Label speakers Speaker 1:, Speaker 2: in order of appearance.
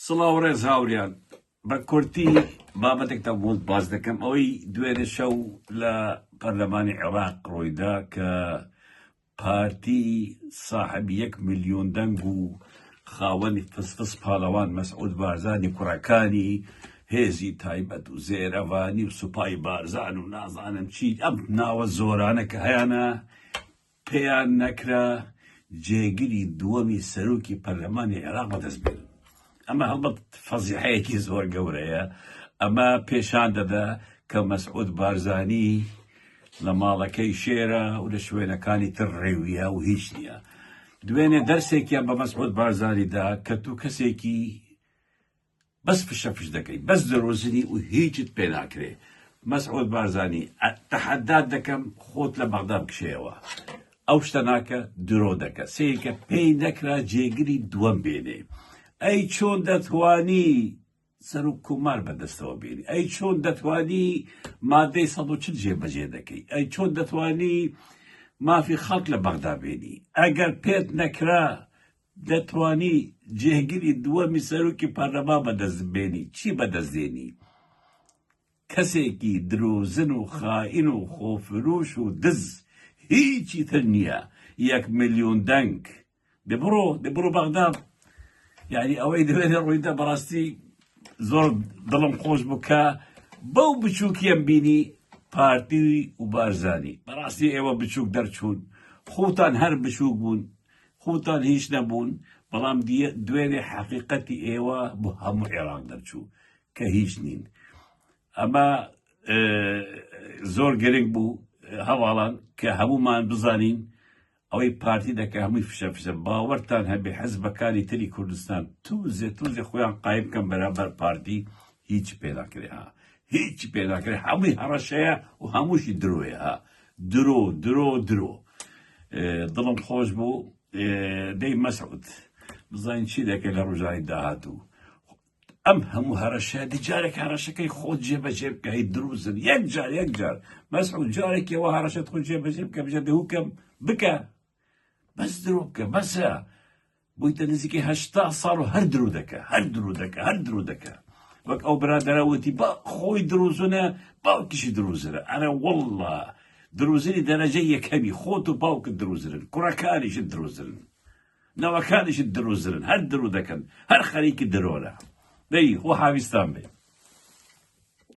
Speaker 1: سڵاو ڕێز هاوریان بە کورتی بابەتێکتان بۆ باس دەکەم ئەوەی دوێنێ شەو لە پەرلەمانی عێراق ڕوویدا کە پارتی ساحب 1 میلیۆن دەنگ و خاوەنی فسفس پاڵەوان مەسعود بارزانی کوڕەکانی هێزی تایبەت و زێرەڤانی و سوپای بارزان و نازانم چی ئەم ناوە زۆرانە کە هەیانە پێیان نەکرا جێگری دووەمی سەرۆکی پەرلەمانی عێراق بەدەست بێنن. ئەمە هەڵبەت فەزیحەیەکی زۆر گەورەیە. ئەمە پێشان دەدا کە مەسعود بارزانی لە ماڵەکەی شێرە و لە شوێنەکانی تر ڕێویە و هیچ نییە. دوێنێ دەرسێکیان بە مەسعود بارزانی دا کە تو کەسێکی بەس فشە فش دەکەی بەس درۆزنی و هیچت پێ ناکرێ مەسعود بارزانی تەحەدات دەکەم خۆت لە بەغدا بکشێەوە ئەو شتە ناکە درۆ دەکە سەیرکە پێی نەکرا جێگری دووەم بێنێ ئەی چۆن دەتوانی سەرۆک کۆمار بەدەستەوە بێنی ئەی چۆن دەتوانی مادەی 140 جێبەجێ دەکەی ئەی چۆن دەتوانی مافی خەڵک لە بەغدا بێنی ئەگەر پێت نەکرا دەتوانی جێگری دووەمی سەرۆکی پەرلەمان بەدەست بێنی، چی بەدەست دێنی؟ کەسێکی درۆزن و خائین و خۆفرۆش و دز هیچی تر نییە، 1 میلیۆن دەنگ دە بڕۆ دە بڕۆ بەغدا. یعنی ئەوەی دوێنێ ڕوویدا بەڕاستی زۆر دڵم خۆش بوو کە بەو بچووکیەم بینی پارتی و بارزانی. بەڕاستی ئێوە بچووک دەرچوون، خۆتان هەر بچووک بوون، خۆتان هیچ نەبوون، بەڵام دوێنێ حەقیقەتی ئێوە بۆ هەموو عێراق دەرچوو کە هیچ نین. ئەمە زۆر گرنگ بوو هەواڵان کە هەمومان بزانین ئەوەی پارتی دەکە هەمووی فشە فشە. باوەرتان هەبێ حزبەکانی تری کوردستان توزێ توزێ خۆیان قایم بکەن بەرامبەر پارتی هیچ پێ ناکرێ ها، هیچ پێ ناکرێ، هەمووی هەڕەشەیە و هەمووشی درۆیە ها، درۆ درۆ درۆ. دڵم خۆش بوو. دەی مەسعود بزانین چی دەکەی لە ڕۆژانی داهاتوو. ئەم هەموو هەڕەشە دی جارێک هەڕەشەکەی خۆت جێبەجێ بکە هی دروزن یەک جار یەک جار مەسعود جارێکەوە هەڕەشەت خۆ جێبەجێ بکە بژە دهوکەم بکە بەس درۆ بکە بەسە بوویتە نزیکەی 80 ساڵ و هەر درۆ دەکە هەر درۆ دەکە هەر درۆ دەکە. وەک ئەو برادەرە وتی با خۆی درۆزنە باوکیشی درۆزنە. ئەرە واللە درۆزنی دەرەجە یەکەمی خۆت و باوکت درۆزنن، کوڕەکانیشت درۆزنن، نەوەکانیشت درۆزنن، هەر درۆ دەکەن، هەر خەریکی درۆنە. دەی خۆ حاویستان بێ.